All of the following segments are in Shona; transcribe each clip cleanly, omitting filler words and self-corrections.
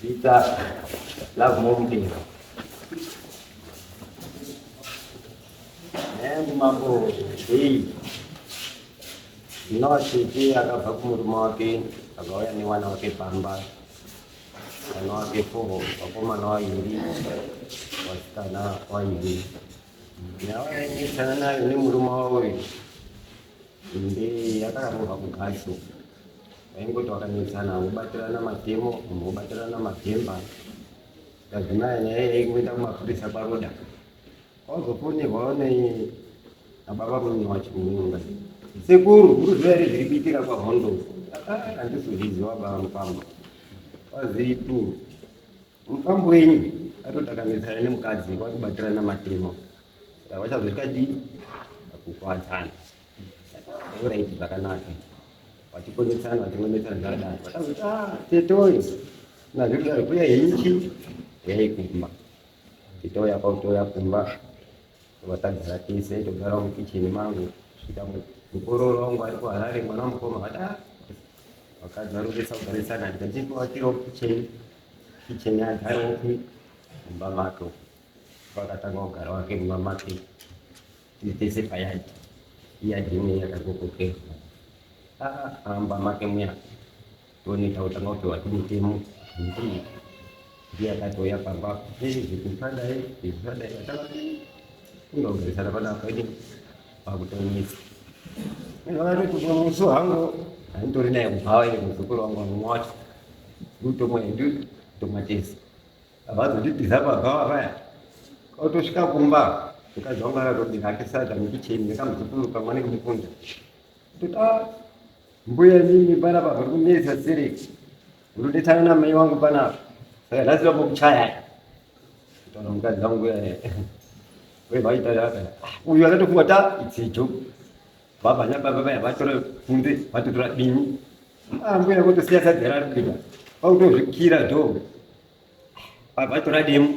Zita Lovemore Mudera. Yangu mambo hei ndinowatete akabva kumurume wake akauya nemwana wake pamba mwana wake four vakomana vaviri vasikana vaviri yavaendesana nayo nemurume wavo uyu nde yakarova kugasho vaingoti vakanetsana vobatirana matemo mumwe wobatirana mabhemba kadzimai nyaya yaingoenda kumapurisa kwaroda wazofonerwa nababa munini wacho mununga sekuru muruziva here zviri kuitika kwahondo handisozviziva baba mupambo wazitu mupambo wenyu atotakanetsana nemukadzi kwakubatirana matemo saka vachazosvika chii kukwadzana oraiti zvakanaka vachikonetsana vachingonetsana zvakadaro vatakuti ah, tetoyo nazvikudaro kuya henyu chii yai kumba titouya kwakutouya kumba vatagara tese togara mukicheni mangu svika mukororo wangu ari kuharare mwana wamukoma vati ah, vakadzi varikuisa kugarisana ndikachivakirawo kicheni kicheni agarewo mumba make vakatanga kugara wake mumba make tese payadhi iyadhi imwe yakagokokerwa amba make muya tooneka kutanga kupiwa tumutemo ndiye akatouya pamba zvikusadai zvisadai atanga kundogarisana panapa ini pakutonetsa vakatoti musi hangu handitori naye kubhawa ini muzukuru wangu mumwe wacho ndotomwa ndotomatesa Havazonditiza pabhawa paya. Otosvika kumba mukadzi wangu akatobika hake sadza mukicheni nekamuzukuru kamwe nekumukunda. Toti ah, mbuya mimi panapa pari kunetsa sereki. Ndodetsana namai wangu panapa. Saka nhasi vapokuchaya. Kutaura mukadzi wangu uya. Uye vaita zvaka. Uyu akatofunga ta it's a joke. Baba nababa vaya vatora kunze vatotora dini. Ah, mbuya kutosiya sadza rari kubika. Vakutozvikira dhoo. Vatora demo.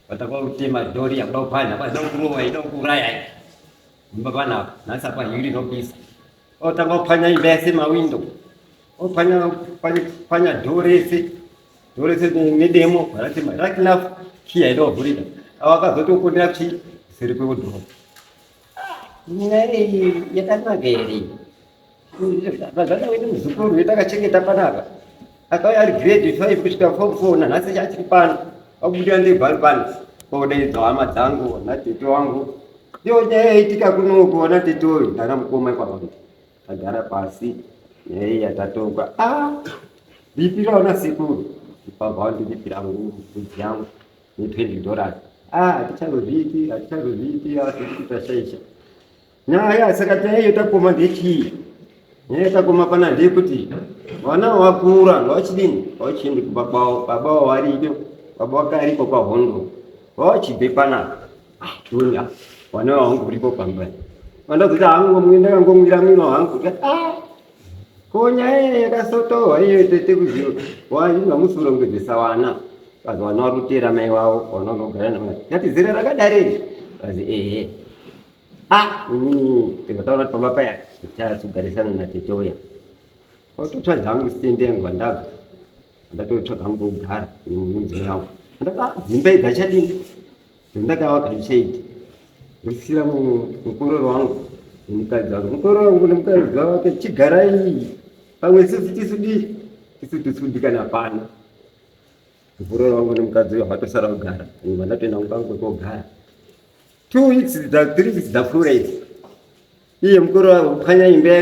Vatanga kutema dhori yakuda kupanya. Vaida kurova, ida kuuraya. Mumba panapa. Nhasi apa hiri inopisa. Otanga kupanya imba yese mawindo. Opanya panya dhoo rese. Dhoo rese nedemo. Varatema. Rakinafu. Kiya ida kuvhurika. Ava vakazotokundira chi seri kwedhoo. Nyaya iyi yakanaka here? Zvadai muzukuru wetakachengeta panapa akauya ari grade 5 kusvika form 4 nanhasi achiri pano akubuda ndebva ari pano kodaidzwa hama dzangu natete wangu ndiyo nyaya yaitika kunoku natete uyu ndana mukoma ipapo tagara pasi nyaya iyi yatatogwa ah bipira ona sekuru ipapo wandibipira mbudzi yangu ne 20 dollars ah hatichazozviiti hatichazozviiti asi kutashaisha Nyaya saka nyaya iyo takoma ndechii? Nyaya takoma pana ndeyekuti vana vakura ngavachidini ngavachiende kumba kwavo baba wavo varipo baba wake aripo pahondo vavachibve panapa ah, vana vangu uripo pamba vandazoti hangu ndakangomwira mwino hangu ah, ko nyaya yakasotohwa iyo tete kuziva waingamusurongedzesa vana kazi vana vari kuteera mai vavo vana vanogara namai ngati zera rakadarei kazi ehe Ah, ndikataura kuti pamba paya ndichazogarisana natete uya. Kwatotsvaga hangu sitendi yangu vandabva. Ndatotsvaga hangu kugara nemudzimai wangu. Ndaka ah, dzimba idzi achadini? Ndakavaka ndichaiti. Ndosira mukororo wangu nemukadzi wangu. Mukororo wangu nemukadzi wake chigarai pamwe isusu tisudi tisu tisudikana pano. Mukororo wangu nemukadzi uyo vatosara kugara. Ndatoenda kwangu kwekogara. 2 weeks dza 3 weeks dzapfuura idzi iye mukuru wangu kupwanya imba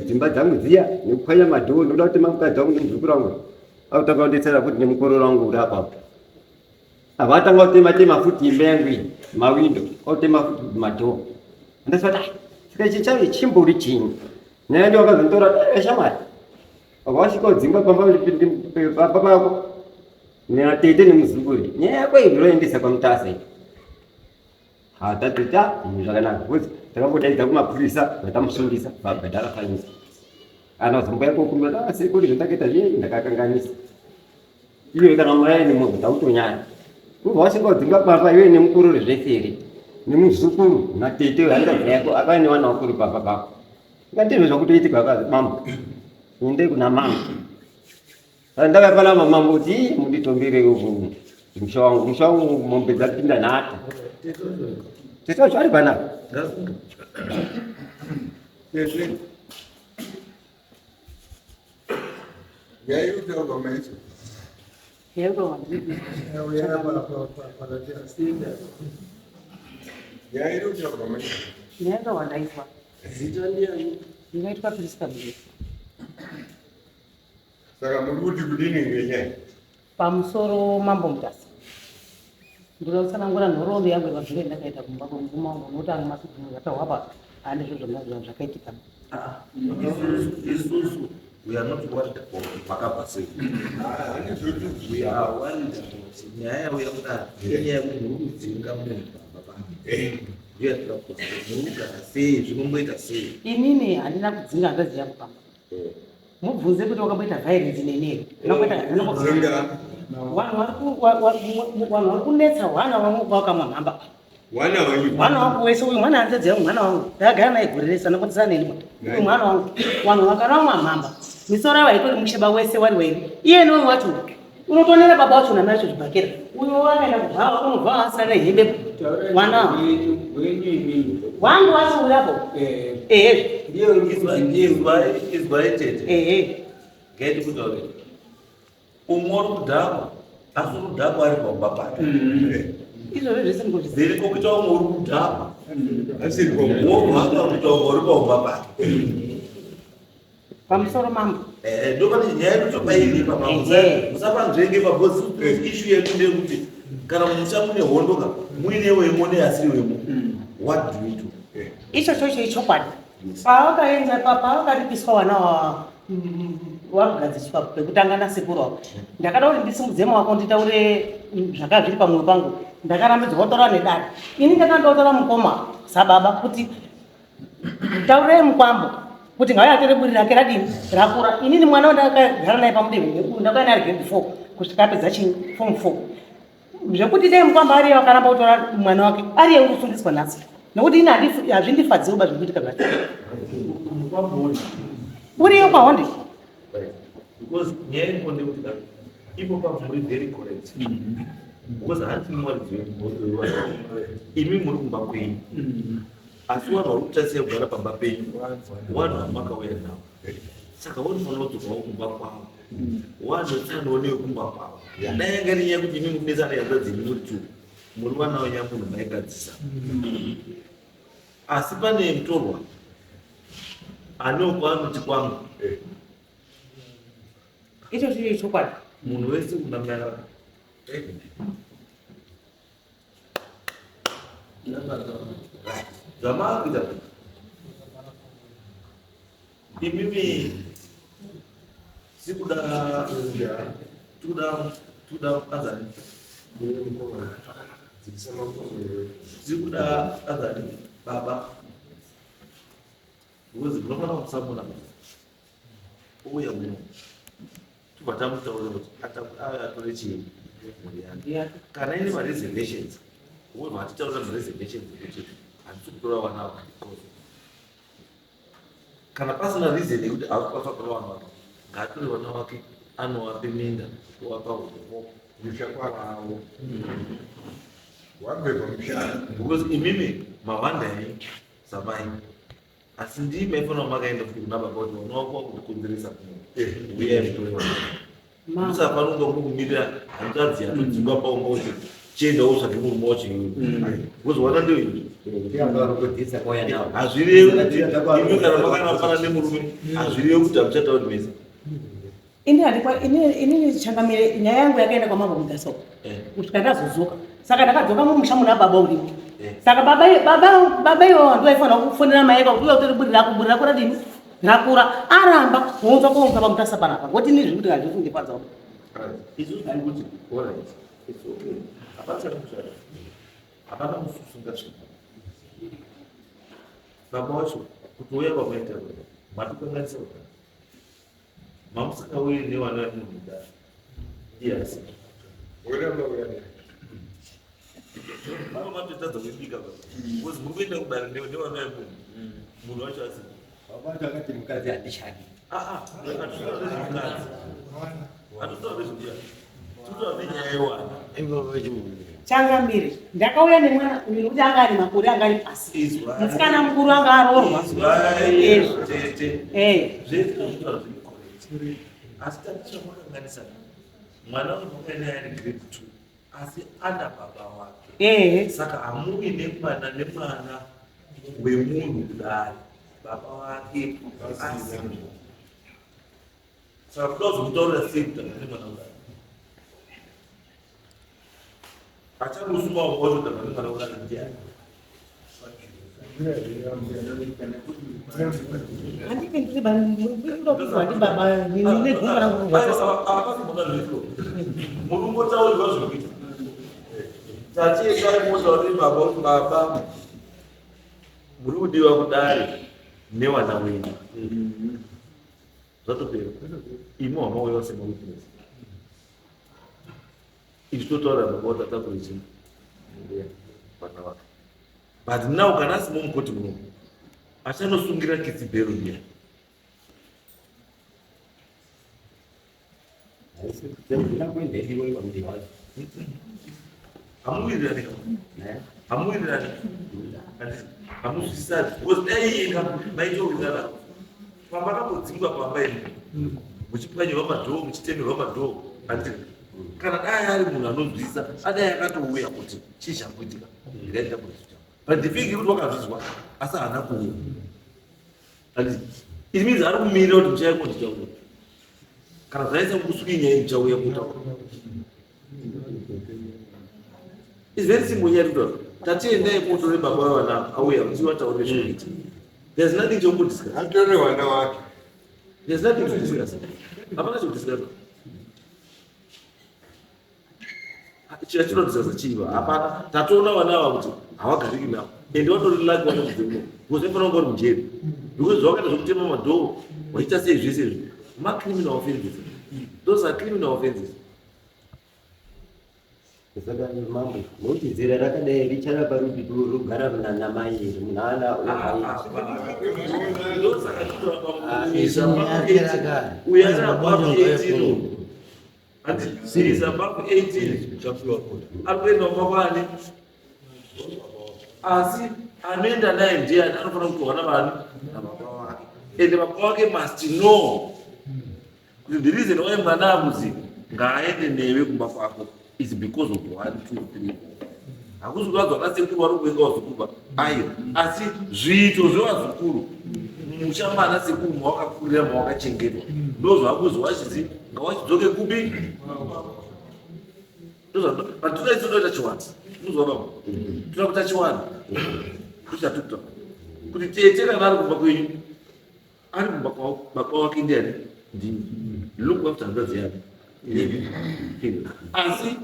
dzimba dzangu dziya nekupwanya madhoo ndoda kuti mukadzi wangu nemuzukuru wangu akutanga kundetsera futi nemukororo wangu uri apapo avatanga kutema tema futi imba yangu iyi mawindo otema futi madhoo ndasati ah, saka ichi chave chimbori chinyi nyaya ndiyo wakazonditora eh, shamwari wasvika udzingwa pamba pako neatete nemuzukuru nyaya yako iyi ndinoendesa kwamutasa iyi Tatita zvakanaka because takambodaidza kumapurisa vatamusungisa vabhadhara fainzi kana zomboya kokumbira ah, sekuru zvandakaita zviye ndakakanganisa iwe kana mai nemunhu takutonyaya kubva wasinga udzinga pamba iwe nemukururi zvese here nemuzukuru natete hanzvadzi yako akaine vana vakuru pamba pako ngandizvo zvakutoitika kazi bambo ende kuna mama. Ndakapana mambo kuti munditombere musha wangu, musha wangu mombe dzapinda nhata. Tete wacho ari panapa. Tete. Yaitaurwa maiso. Yaitaurwa maiso. Yaitaurwa ndaiswa. Zita ndiani? Ndinoitwa Prisca Mugesi. Saka muri kuti kudini ngenyaya? Pamusoro Mambo Mutasa. Ndoda kutsanangura nhoroondo yangu yemabviro endakaita kumba kwemurume wangu nokuti anga masiku zvataurwa apa handizvo zvakaitika. Isusu we are not worried about makabva sei. We are worried about nyaya yauya kudaro inyaya yekuti muri kudzinga munhu pamba pake. Ndiyo yatinoda kuziva kuti muri kugara sei, zvinomboita sei. Inini handina kudzinga hanzvadzi yangu pamba. Mubvunze kuti wakamboita violence neni here? Kudzinga. Vanhu vari kunetsa hwana wangu wakamwa mhamba. Wana wenyu. Mwana wangu wese uyu mwana hanzvadzi yangu mwana wangu ndakagara naye gore rese anokwanisana neni uyu mwana wangu. Vanhu vakaramwa mhamba misoro yavo haitori musheba wese wari wairi iye noyu wacho unotonera baba wacho namai wacho zvibhakera uyo wakaenda kubhawa unobva asina nehembe mwana wangu wacho urapo ehe Izwai tete. Ehe. Ngeti kutaure. Umwe uri kudhakwa asi uri kudhakwa ari pamba pake. Izvozvo zvese ndinozviziva. Zviriko kuita umwe uri kudhakwa. Asiri pamba. Wobva kuita umwe uri pamba pake. Pamusoro mambo. Ndo pane nyaya inotopa iri papa. Musapanzvenge pa because issue yedu ndeyekuti kana mumusha mune hondo ka muine wemo neasiri wemo. What do we do? Icho chocho ichokwadi. Pavakaenda pavakaripiswa vana wakugadziswa pekutanga nasekuru wako. Ndakada kuti ndisimudze maoko nditaure zvakanga zviri pamwoyo pangu. Ndakarambidzwa kutora nedare. Ini ndakanga ndotora mukoma sababa kuti taurai mukwambo kuti ngauye atore buri rake radini rakura. Inini mwana wandakagara naye pamudehwe ndakauya naye grade 4 kusvika apedza chii form 4. Zvekuti dai mukwambo ariye wakaramba kutora mwana wake ariye uri kusungiswa nhasi. Nokuti ini hazvindifadziwo ba zviri kuitika zvacho. Uriyo kwahonde. Because nyaya iripo ndeyekuti ka ipo pa muri very correct. Because hanti muwaridzi imi muri kumba kwenyu. Asi vanhu vari kutarisira kugara pamba penyu vanhu vamakauya navo. Saka vanofanira kudzokawo kumba kwavo. Vanhu vatisinawo nekumba kwavo. Dai yanga iri nyaya yekuti imi mukunetsana hanzvadzi imi muri two. Muri vana vanyamunhu maigadzisa. Asi pane mutorwa anewo kwaanoti kwangu. Icho chiri chokwadi. Munhu wese unamyarara. Zvamaakuita imimi sikuda tikuda tikuda azani sikuda azani baba because munofanira kusamuna ouya muno tobva tamutaurira kuti atore chii mhuri yake. Kana ine mareservations wobva atitaurira mareservations ekuti handisi kutora vana ava because kana pasina reason yekuti haasi kukwanisa kutora vana vake ngaatore vana vake anovape minda owapa hupo Musha kwavo. Wabve pamusha. Because imimi mawanda enyu samai asi ndimi maifanira makaenda futi kuna baba kuti vana vako vakukonzeresa uyai mutore vana. Musafanira kunge muri kumirira hanzvadzi yatodzingwa paumba kuti chienda wotsvage murume wacho iwewe. Because wana ndio iyi. Hazvirevi kuti imi kana makanafana nemurume hazvirevi kuti hamuchatauri mese. Ini handikwa ini ini changamire nyaya yangu yakaenda kwa mambo Mutasa uko. Kusvika ndazodzoka. Saka ndakadzoka mumusha muna baba urimo. Saka baba baba baba ivo ndivo vaifanira kufonera mai vako kuti uya utore buri rako buri rako radini rakura aramba kuunza kuunza paMutasa panapa. Ngoti ini zviri kuti hazvisi kundifadza. Isusu tiri kuti all right. It's okay. Hapana chakakushata. Hapana mususunga zvinhu. Baba wacho kuti uya kwamaita matikanganisa kudaro. Mamusingauyi nevana vemunhu kudaro. Iye asi. Baba matotadza kuibika baba. Because muri kuenda kudare nevana vemunhu. Munhu wacho asi. Baba wacho akati mukadzi handishadi. Ah ah. Mukadzi. Hatitaura nezvembuya, tinotaura nenyaya yewana. Changamire, ndakauya nemwana uyu nekuti anga ari makore anga ari pasi. Musikana mukuru anga aroorwa. Izwai tete. Eh. Zvese zvinotaura zviri correct, asi tatichamakanganisa mwana uyu wakaenda ari grade 2, asi ana baba wake. Saka hamuvi nemwana wemunhu kudai baba wake asimo. Saka kuda kuzomutaurira sei kuti ane mwana kudai, achamusunga wacho kuti ane mwana kudai ndiani? Handiti ndiri ndokuzwa ndibaba negumba rangu kurwadzisa. Muri kungotaurirwa zvekuita. Tatiendai motaura baba kuti baba muri kudiwa kudare nevana wenyu, zvatopera. Imi wamauya semawitness, izvi totaura baba kuti atakure chii vana vake. But now kana asimo mukoti munomu, achanosungira kitsi bhero ndiani? Kuenda iwe pamudi wacho. Hamuwirirani, hamuwirirani, hamuzwisisani, because dai iyeka maitowirirana pamakambodzingwa pamba imi muchipwanyirwa madhoo, muchitemerwa madhoo, handiti? Kana dai ari munhu anonzwisa, adai akatouya kuti chii chamboitika, ndikaita kuti, but the thing kuti wakazvizwa asi haana kuuya, handiti? It means ari kumirira kuti muchauya kondichauya. Kana zvaisa kusuki nyaya, muchauya kutaura. It's very simple nyaya yekuti tatiendai kotore baba vevana auya kuti vataure zvekuita. There's nothing chekudiscuss. Atore vana wake. There's nothing to discuss, hapana chekudiscuss. Chinodiscussa chiiva hapana. Tatoona vana ava kuti havagariki navo, ende vatori laki vana kubve kuno, because vaifanira kunge vari mujeri, because zvavakaita zvekutema madhoo vachiita sei zvese izvi, macriminal offenses. Those are criminal offenses. Saka mambo, nokuti zera rakadai richaramba ruri rogara namai here? Munhu ana Ndosaka uyu ari above 18, handiti? Is above 18, ari kuenda kumba kwani, asi anoenda naye ndiani? Anofanira kutorwa navani? Nababa wake. Ende baba wake must know kuti the reason why mwana akuzi ngaaende newe kumba kwako is because of one, two, three. Hakuzi kuvanzi vanasekuru vari kuvenga vazukuru, aiwa, asi zviito zvevazukuru musha mana sekuru mawakakurira, mawakachengetwa, ndo zvakuzi wachizi ngawachidzoke kupi. But toda toda chiwanhu, unozwa baba, toda kuita chiwanhu tochatuta kuti tete kana ari kumba kwenyu, ari kumba kwavo, baba wake ndiani? Ndini. Look after hanzvadzi yake. Asi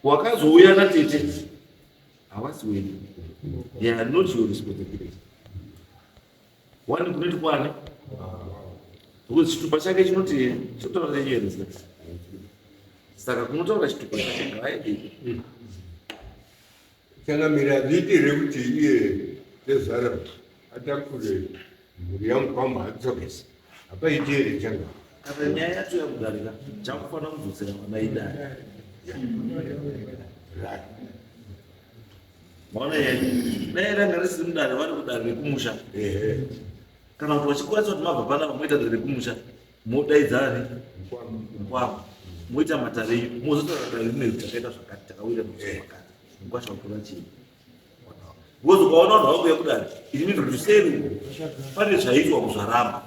wakazouya natete havasi wenyu, they are not your responsibility. Wani kunoti kwani, because chitupa chake chinoti chinotaura nenyaya. Saka kunotaura chitupa chake ngaaende. Changamire, hazviitire kuti iye tezvara atakure mhuri yamukwamba adzokese, hapaiti here, changa? Kana nyaya yacho yakudarika, chakufanira kudzosera vana idare. Maona nyaya dai ranga risiri mudare, vari kudare rekumusha, kana kuti vachikwanisa kuti mabva panapa moita dare rekumusha, modaidzani mukwamo, moita matare enyu, mozotaura dare rineri takaita zvakati, takawira zvakati, mukwasha kutora chii? Because ukaona vanhu vakuuya kudare, it means kuti seri pane zvaitwa kuzvaramba.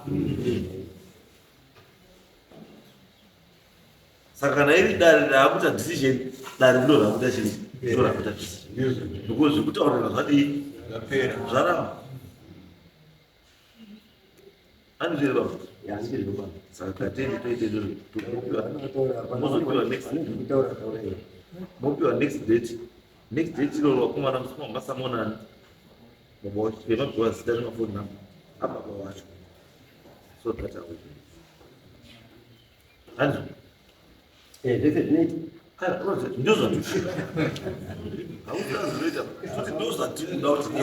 Saka kana iri dare raakuita decision, dare ndo raakuita chii? Ndo raakuita decision, because zvekutaurira zvadii? Zvapera. Zvaramba. Andizvere baba? Handizvo baba. Saka tatende toite izvozvo, mozopiwa next Kutaura taura iwe. Mopiwa next date. Next date iroro, vakomana, musima masamonani baba wacho, vemapiwa zita nemafoni number ababa wacho, so that awe handizvo. Zvese zvinoita. Ndo zvatinoita, hauzi zvinoita kuti ndo zvatinoda kuti.